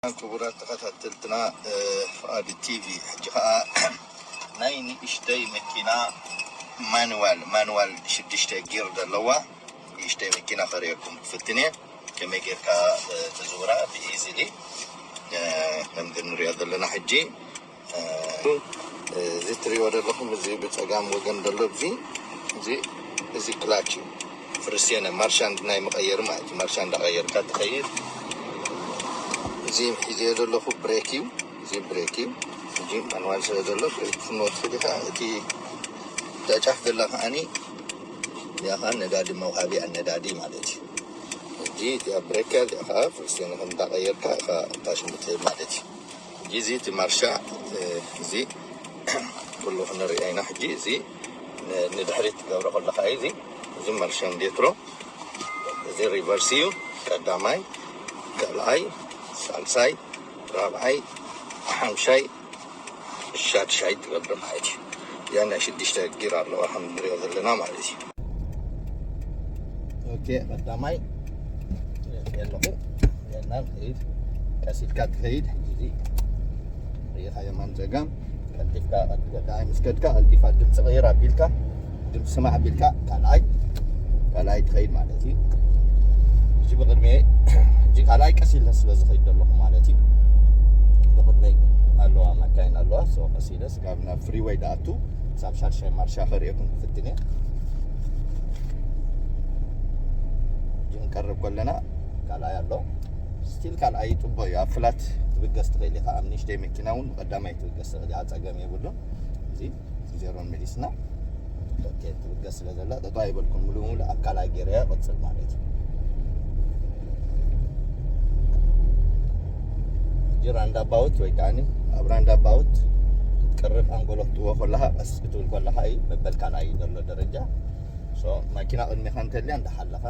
ክቡራት ተኸታተልትና ፍቓድ ቲቪ፣ ሕጂ ኸዓ ናይ ንእሽተይ መኪና ማንዋል ማንዋል ሽዱሽተ ጊር ዘለዋ ንእሽተይ መኪና ከርእየኩም ክፍትን እየ። ከመይ ጌርካ ተዝውራ ብኢዚሊ ከም ንሪኦ ዘለና ሕጂ። እዚ ትሪኦ ዘለኹም፣ እዚ ብፀጋም ወገን ዘሎ፣ እዚ እዚ እዚ ክላች እዩ። ፍርሴነ ማርሻ ናይ መቐየሪ ማለት እዩ። ማርሻ እንዳቐየርካ ትኸይድ። እዚ ሒዘዮ ዘለኹ ብሬክ እዩ። እዚ ብሬክ እዩ። እዚ ማንዋል ስለ ዘሎ ብሬክ ክንወስድ ኢኻ። እቲ እታ ጫፍ ዘላ ከዓኒ እዚኣ ከዓ ነዳዲ መውሃቢኣ ነዳዲ ማለት እዩ። እዚ እዚኣ ብሬክ እያ። እዚኣ ከዓ ፍርሴነ ከም እንዳቐየርካ ኢኻ እታ ሽሙ ትህብ ማለት እዩ። እዚ እቲ ማርሻ እዚ ኩሉ ክንርኢ ኢና። ሕጂ እዚ ንድሕሪት ትገብሮ ከለካ እዩ። እዚ እዚ ማርሻ እንዴትሮ፣ እዚ ሪቨርስ እዩ። ቀዳማይ፣ ካልኣይ፣ ሳልሳይ፣ ራብዓይ፣ ሓምሻይ፣ ሻድሻይ ትገብር ማለት እዩ። እዚኣ ናይ ሽዱሽተ ጊር ኣለዋ ከም ንሪኦ ዘለና ማለት እዩ። ኦኬ፣ ቀዳማይ ኣለኹ። የናን ከይድ ቀስ ኢልካ ትኸይድ። ሕጂ እዚ ርኢኻ የማን ጸጋም ቀልጢፍካ፣ ቀዳማይ ምስ ከድካ ቀልጢፋ ድምፂ ቀይር ኣቢልካ፣ ድምፂ ስማዕ ኣቢልካ ካልኣይ ካልኣይ ትኸይድ ማለት እዩ። እዚ ብቕድሚ ሕጂ ካልኣይ ቀስ ኢለ ስለ ዝኸይድ ዘለኹ ማለት እዩ። ብቕድመይ ኣለዋ መካይን ኣለዋ። ሶ ቀስ ኢለ ስጋብ ናብ ፍሪወይ ድኣቱ ክሳብ ሻድሻይ ማርሻ ከርእየኩም ክፍትን እየ። ሕጂ ክንቀርብ ከለና ካልኣይ ኣሎ። ስቲል ካልኣይ ጽቡቕ እዩ። ኣብ ፍላት ትብገስ ትኽእል ኢኻ። ኣብ ንእሽተይ መኪና እውን ብቐዳማይ ትብገስ ትኽእል ኢኻ። ጸገም የብሉን። እዚ ዜሮ መሊስና። ኦኬ፣ ትብገስ ስለ ዘላ ጠጠው ኣይበልኩን። ሙሉ ሙሉ ኣብ ካልኣይ ገይረያ ቀጽል ማለት እዩ። ሕጂ ራንዳባውት ወይ ከዓኒ ኣብ ራንዳባውት ክትቀርብ ኣንጎሎ ክትዎ ከለኻ፣ ቀስ ክትብል ከለኻ እዩ መበል ካልኣይ ዘሎ ደረጃ። ሶ ማኪና ቅድሜኻ እንተልያ እንዳሓለኻ፣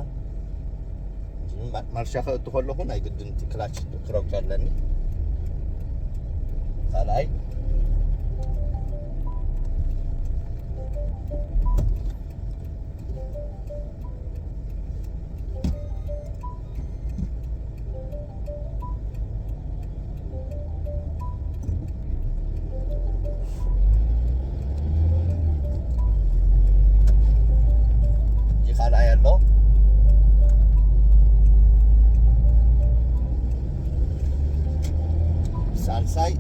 እዚ ማ-፣ ማርሻ ከእቱ ከለኹ ናይ ግድን እቲ ክላች ክረግጦ ኣለኒ። ካልኣይ እዚ ካልኣይ ኣሎ። ሳልሳይ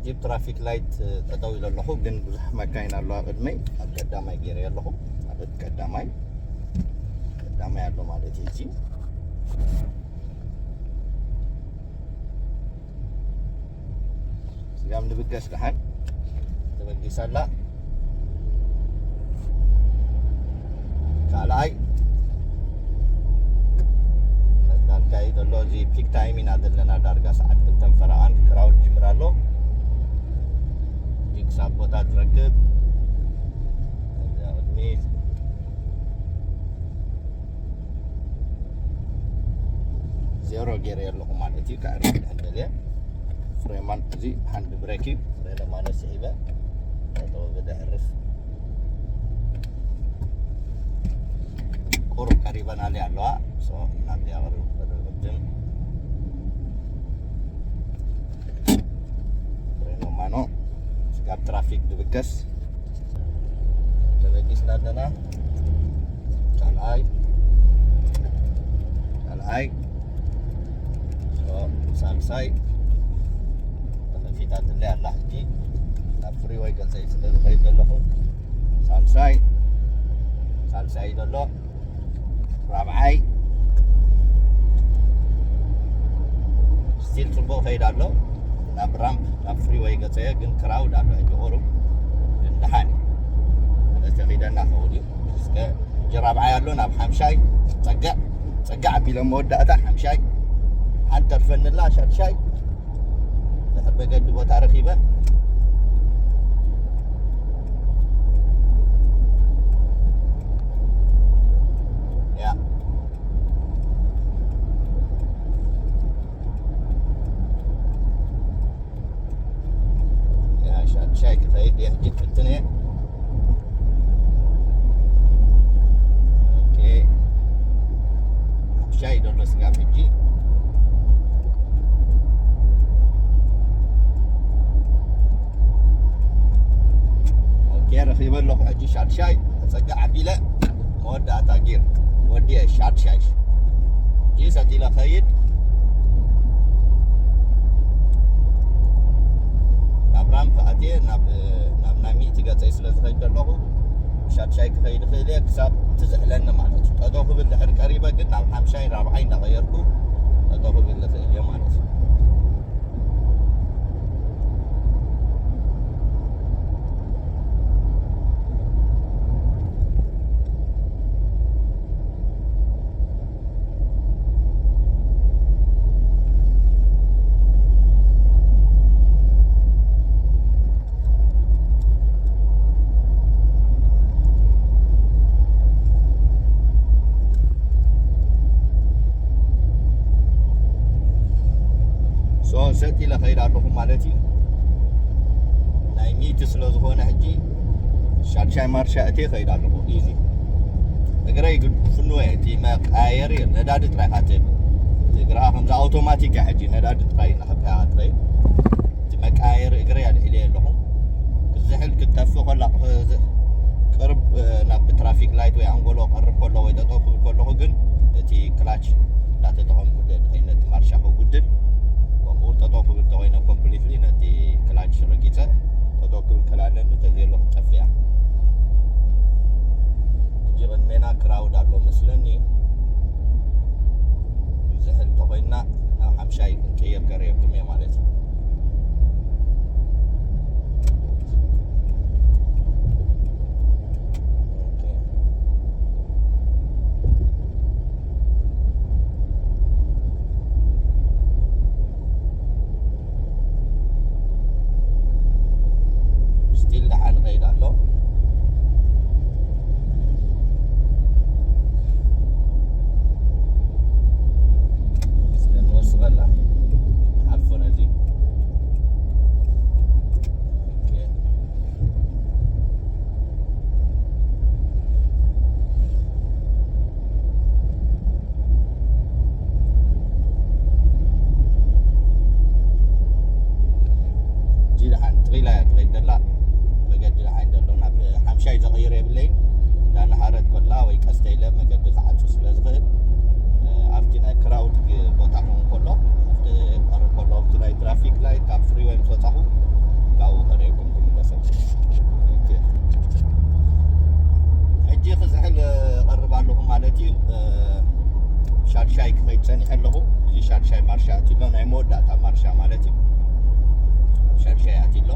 ጂፕ ትራፊክ ላይት ጠጠው ኢለ ኣለኹ፣ ግን ብዙሕ መካይን ኣለዋ ቅድመይ። ኣብ ቀዳማይ ገይረ ኣለኹ። ማለት ቀዳማይ፣ ቀዳማይ ኣሎ ማለት እዩ። እዚ ስጋብ ንብገስ ደሓን ተበጊሳ ኣላ። ካልኣይ ዳርጋ እዩ ዘሎ። እዚ ፒክ ታይም ኢና ዘለና። ዳርጋ ሰዓት ክልተን ፈረቓን ክራውድ ይጅምር ኣሎ። እዚ ክሳብ ቦታ ትረክብ። እዚኣ ቅድሚት ዜሮ ገይረ ኣለኹ ማለት እዩ። ከዕርፍ ድሕር ደልየ ፍሬማን እዚ ሃንድ ብሬክ እዩ። ፍሬን ማነ ስዒበ ተወግደ ዕርፍ። ቁሩብ ቀሪበናል ኣለዋ። ሶ ናብዚኣ ቅርብ ቅድም ፍሬን ማኖ ስጋብ ትራፊክ ድብገስ ተበጊስና ኣለና። ካልኣይ ካልኣይ ሶ ሳልሳይ ተኸፊታትለይ ኣላ። ሕጂ ናብ ፍሪወይ ገጸይ ስለ ዝኸይድ ዘለኹ ሳልሳይ ሳልሳይ ዘሎ ራብዓይ ስቲል ጽቡቕ ከይድ ኣሎ። ናብ ራምፕ ናብ ፍሪወይ ገጸየ ግን ክራውድ ኣሎ። ሕጂ ቁሩብ ግን ደሓን እዩ። ስለዚ ከይደና ከውድ እዩ። እስከ ሕጂ ራብዓይ ኣሎ ናብ ሓምሻይ ጸግዕ ጸግዕ ኣቢሎም መወዳእታ ሓምሻይ ሓንቲ ተርፈንላ ሻድሻይ ድሕር መገዲ ቦታ ረኺበ ያ ያ ሻድሻይ ክኸይድ እየ ሕጂ ክፍትን እየ። ኦኬ። ሻይ ደሎ ስጋብ ሕጂ ይበለኹ ሕጂ ሻድሻይ ጸጋ ዓቢለ መወዳእታ ጊር ወዲየ ሻድሻይ። ሕጂ ሰጢለ ኸይድ ናብ ራምፕ ኣትየ ናብ፣ ናብ ናይ ሚእቲ ገጸይ ስለ ዝኸይድ ዘለኹ ሻድሻይ ክኸይድ እኽእል እየ ክሳብ ትዝሕለኒ ማለት እዩ። ጠጠው ክብል ድሕር ቀሪበ ግን ናብ ሓምሻይ ራብዓይ እንዳቐየርኩ ጠጠው ክብል እኽእል እየ ማለት እዩ። ሶ ሰጥ ኢለ ኸይድ ኣለኹ ማለት እዩ። ናይ ሚእቲ ስለ ዝኾነ ሕጂ ሻድሻይ ማርሻ እትየ ኸይድ ኣለኹ። ኢዚ እግረይ ግን ፍንወ እቲ መቃየሪ ነዳዲ ጥራይ ካትብ እግርኻ ከምዚ ኣውቶማቲክ እያ። ሕጂ ነዳዲ ጥራይ ናኸብካ ትኸይድ እቲ መቃየሪ እግረይ ኣልዒለ ኣለኹ። ክዝሕል ክትጠፍእ ከላ ቅርብ ናብ ትራፊክ ላይት ወይ ኣንጎሎ ቀርብ ከሎ ወይ ጠጠው ክብል ከለኹ ግን እቲ ክላች እንዳተጠቐምኩ ድኸይድ ነቲ ማርሻ ከጉድል ከምኡ ጠጠው ክብል ተኮይነ ኮምፕሊትሊ ነቲ ክላች ረጊፀ ጠጠው ክብል ከላለኒ ተዘየለኹ ጠፍያ። ሕጂ ቅድሜና ክራውድ ኣሎ መስለኒ። ዝሕል ተኮይና ናብ ሓምሻይ ክንቅይር ከርእየኩም እየ ማለት እዩ። ኦኬ። ስቲል ደሓን ይኸይድ ኣሎ። እስከ ንወስኸላ። ሓልፎ ነዚ። ኦኬ። እጂ ደሓን ትኽኢላ እያ ትኸይድ ዘላ። መገዲ ደሓን ዘሎ ናብ ሓምሻይ ዘቐይር የብለይን። እንዳነሃረት ኮላ ወይ ቀስተ ኢለ መገዲ ክዓጹ ስለ ዝኽእል፣ እ፣ ኣብቲ ናይ ክራውድ ግ-፣ ቦታ ክኸውን ከሎ፣ ኣብቲ ቀርብ ከሎ፣ ኣብቲ ናይ ትራፊክ ላይት ካብ ፍሪወይ ምስ ወጻኹ፣ ካብኡ ከርእየኩም ክምለሰኩም። ኦኬ። ሕጂ ክዝሕል እቐርብ ኣለኹ ማለት እዩ። እ፣ ሻድሻይ ክኸይድ ጸኒሐ ኣለኹ። እዚ ሻድሻይ ማርሻ ኣትሎ፣ ናይ መወዳእታ ማርሻ ማለት እዩ። ሻድሻይ ኣትሎ።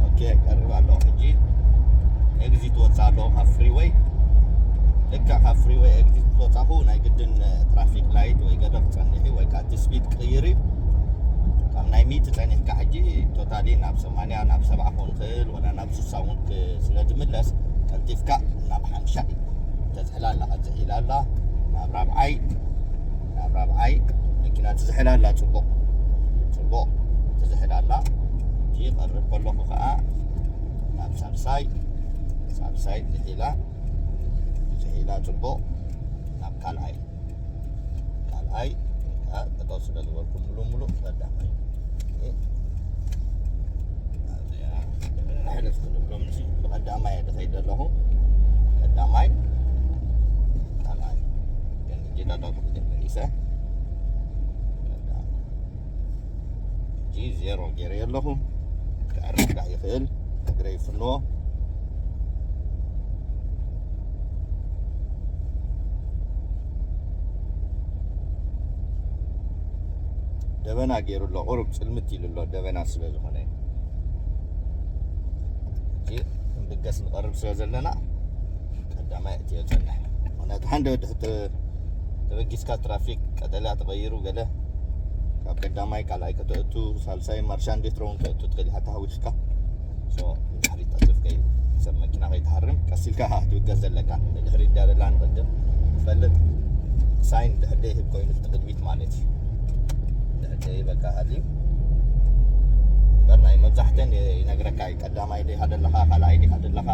ኦኬ፣ ቀርብ ኣለኹ ሕጂ። ኤግዚት ወፅእ ኣለኹ ካብ ፍሪወይ። ልክዕ ካብ ፍሪወይ ኤግዚት ወፃኹ ናይ ግድን ትራፊክ ላይት ወይ ገደብ ክፀንሕ እዩ ወይ ከዓ እቲ ስፒድ ክቕይር እዩ። ካብ ናይ ሚእቲ ፀኒሕካ ሕጂ ቶታሊ ናብ ሰማንያ ናብ ሰብዓ ክኸውን ይኽእል ወላ ናብ ስሳ እውን ክ-፣ ስለ ዝምለስ ቀልጢፍካ ናብ ሓምሻ እዩ። ተዝሕላ ኣላ፣ ከዝሕላ ኣላ። ናብ ራብዓይ፣ ናብ ራብዓይ መኪና ትዝሕላ ኣላ። ጽቡቕ፣ ጽቡቕ ትዝሕላ ኣላ። ሕጂ ቀርብ ከለኹ ከኣ ናብ ሳልሳይ፣ ሳልሳይ ዝሒላ፣ ዝሒላ ጽቡቕ ናብ ካልኣይ። ካልኣይ፣ ከኣ ጠጠው ስለ ዝበልኩ ምሉእ ምሉእ ቀዳማይ። ሕልፍ ክንብሎም እዚ ብቐዳማይ እየ ዝኸይድ ዘለኹ። ቀዳማይ፣ ካልኣይ። ግን ሕጂ ጠጠው ክብል መሊሰ። ሕጂ ዜሮ ገይረ ኣለኹ። ክዕርፍ ከኣ ይኽእል። እግረ ይፍንዎ። ደበና ገይሩ ኣሎ፣ ቁሩብ ጽልምት ኢሉ ኣሎ፣ ደበና ስለ ዝኾነ። ሕጂ ክንብገስ ንቐርብ ስለ ዘለና፣ ቀዳማይ እትዮ ጸንሕ። ምኽንያቱ፣ ሓደ ድሕር ተ-፣ ተበጊስካ ትራፊክ ቀጠልያ ተቐይሩ ገለ፣ ካብ ቀዳማይ ካልኣይ ከተእቱ፣ ሳልሳይ ማርሻ እንዴት ረውን ተእቱ ትኽእል ኢኻ፣ ተሃዊኽካ። ሶ፣ ንድሕሪት ጠፍጥፍ ከይ-፣ ሰብ መኪና ከይትሃርም፣ ቀስ ኢልካ ኢኻ ክትብገስ ዘለካ። ንድሕሪት ድያ ዘላ ንቕድም ትፈልጥ፣ ሳይን ድሕር ደይህብ ኮይኑ እቲ ቅድሚት ማለት እዩ። ድሕር ደይህበካ ሃልዩ፣ እምበር ናይ መብዛሕትኡ ዛሕተን ይነግረካ እዩ። ቀዳማይ ዲኻ ዘለኻ፣ ካልኣይ ዲኻ ዘለኻ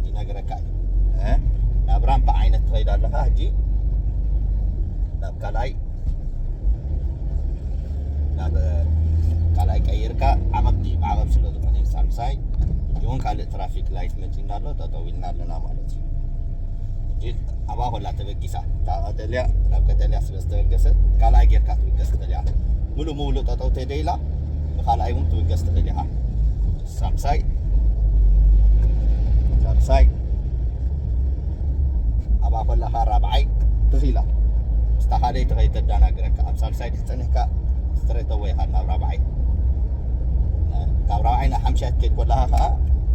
ይነግረካ እዩ። እ? ናብ ራምፕ ዓይነት ትኸይድ ኣለኻ። ሕጂ ናብ ካልኣይ፣ ናብ ካልኣይ ቀይርካ ዓቐብ ድዩ? ዓቐብ ስለ ዝኾነ እዩ ሳልሳይ። ሕጂ እውን ካልእ ትራፊክ ላይት መፂና ኣሎ፣ ጠጠው ኢልና ኣለና ማለት እዩ። ሕጂ ኣብኣ ኮላ ተበጊሳ፣ እታ ቀጠልያ ናብ ቀጠልያ ስለ ዝተበገሰ ካልኣይ ጌርካ ትብገስ ትኽእል ኢኻ። ሙሉእ ሙሉእ ጠጠው ተደይላ ብኻልኣይ እውን ትብገስ ትኽእል ኢኻ። ሳልሳይ፣ ሳልሳይ ኣብኣ ኮላኻ ራብዓይ ትኽኢላ። ምስታ ካልኣይ ትኸይድ ተዳናግረካ። ኣብ ሳልሳይ ድሕሪ ጸኒሕካ ስትሬት ኣወይ ኢኻ ናብ ራብዓይ። ካብ ራብዓይ ናብ ሓምሻይ ትከይድ ኮላኻ ከዓ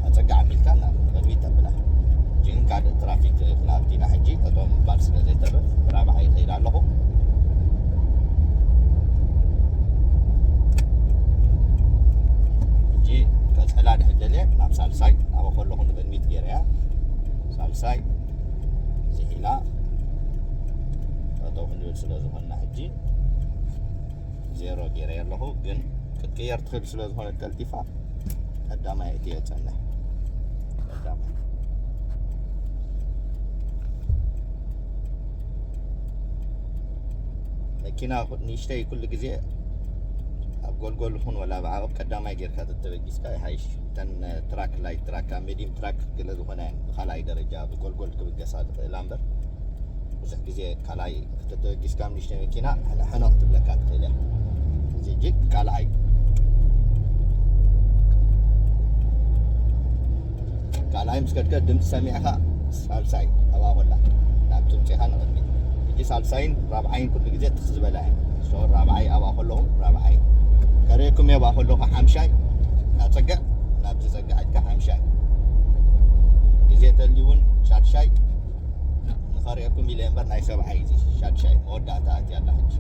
ኣጸጋዕ ኣቢልካ ናብ ቅድሚት ተብላ። ግን ካልእ ትራፊክ ናብቲና ሕጂ ጠጠው ምባል ስለ ዘይተርፍ ብራብዓይ ይኸይድ ኣለኹ። ሕጂ ቀጸላ ድሕደልየ ናብ ሳልሳይ ኣብ ከለኹ ንቅድሚት ገይረያ። ሳልሳይ ዝሒላ ጠጠው ክንብል ስለ ዝኾንና ሕጂ ዜሮ ገይረ ኣለኹ። ግን ክትቅየር ትኽእል ስለ ዝኾነት ቀልጢፋ ቀዳማይ እትዮ ጸንሕ። ቀዳማይ መኪና ኩ-፣ ንእሽተይ ኩሉ ግዜ ኣብ ጎልጎል ይኹን ወላ ኣብ ዓቐብ ቀዳማይ ጌርካ ተተበጊስካ ይሓይሽ። እተን ትራክ፣ ላይት ትራክ፣ ኣብ ሜድዩም ትራክ ገለ ዝኾነ እየን ብኻልኣይ ደረጃ ብጎልጎል ክብገሳ ዝኽእላ እምበር ብዙሕ ግዜ ካልኣይ ከተተበጊስካ ኣብ ንእሽተይ መኪና ሕነ-፣ ሕነቕ ትብለካ ትኽእል እያ። እዚ ሕጂ ካልኣይ ካልኣይ ምስ ከድከ ድምፂ ሰሚዕካ ሳልሳይ ኣብኣ ኮላ ናብ ትምፂኻ ንቕድሚት። ሕጂ ሳልሳይን ራብዓይን ኩሉ ግዜ ትኽ ዝበላ እየን። ሶ ራብዓይ ኣብኣ ከለኹ ራብዓይ ከርእየኩም እየ። ኣብኣ ከለኹ ሓምሻይ ናብ ጸግዕ፣ ናብዚ ጸግዕ ኢልካ ሓምሻይ ግዜ ተልዩ እውን ሻድሻይ ንኸርእየኩም ኢለ እምበር ናይ ሰብዓይ እዚ ሻድሻይ መወዳእታ ኣትያ ኣላ ሕጂ።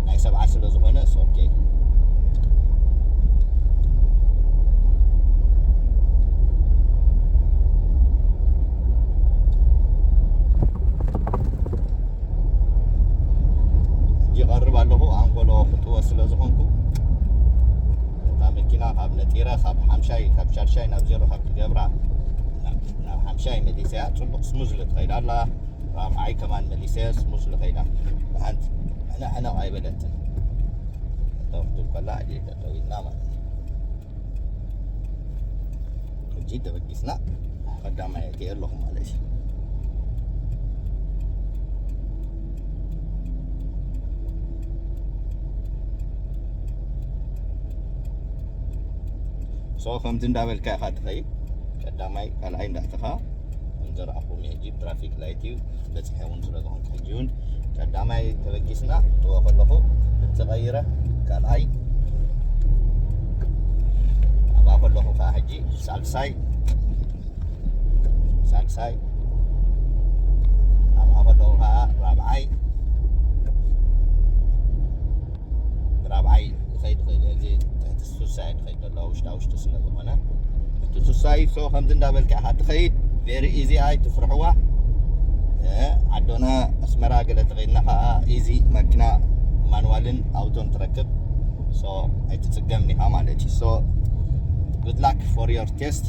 ናይ ሰብዓ ስለ ዝኾነ ኦኬ። ሕጂ ይቐርብ ኣለኹ። ኣንጎሎ ክጥወ ስለ ዝኾንኩ እታ መኪና ካብ ነጢረ፣ ካብ ሓምሻይ፣ ካብ ሻድሻይ ናብ ዜሮ ካብ ትገብራ ናብ፣ ናብ ሓምሻይ መሊሰያ። ጽቡቕ ስሙዝ ትኸይድ ኣላ። ራብዓይ ከማን መሊሰያ ስሙዝ ትኸይዳ። ብሓንቲ ሕነ ሕነ ኣይበለትን። ጠውቱ ከላ እየ ጠጠው ኢልና ማለት እዩ። ሕጂ ተበጊስና ቀዳማይ እየ ኣለኹ ማለት እዩ። ሶ ከምዚ እንዳበልካ ኢኻ ትኸይድ። ቀዳማይ ካልኣይ እንዳእተኻ እንዘርኣኹም ሕጂ ትራፊክ ላይት እዩ። በፂሐ እውን ስለ ዝኾንኩ ሕጂ እውን ቀዳማይ ተበጊስና እወ ከለኹ ድምፂ ቀይረ ካልኣይ ኣብኣ ከለኹ ከዓ ሕጂ ሳልሳይ ሳልሳይ ኣብኣ ከለኹ ከዓ ራብዓይ ራብዓይ ይኸይድ ይኽእል እየ። እዚ ትሕቲ ሱሳ እየ ዝኸይድ ዘሎ ውሽጣ ውሽጢ ስለ ዝኾነ እቲ ሱሳ እዩ። ሶ ከምዚ እንዳበልካ ኢኻ ትኸይድ። ቬሪ ኢዚ ኣይ ትፍርሕዋ። እ፣ ዓዶና ኣስመራ ገለ ተኸይድና ከዓ ኢዚ መኪና ማንዋልን ኣውቶን ትረክብ። ሶ ኣይትጽገምን ኢኻ ማለት እዩ። ሶ ጉድ ላክ ፎር ዮር ቴስት።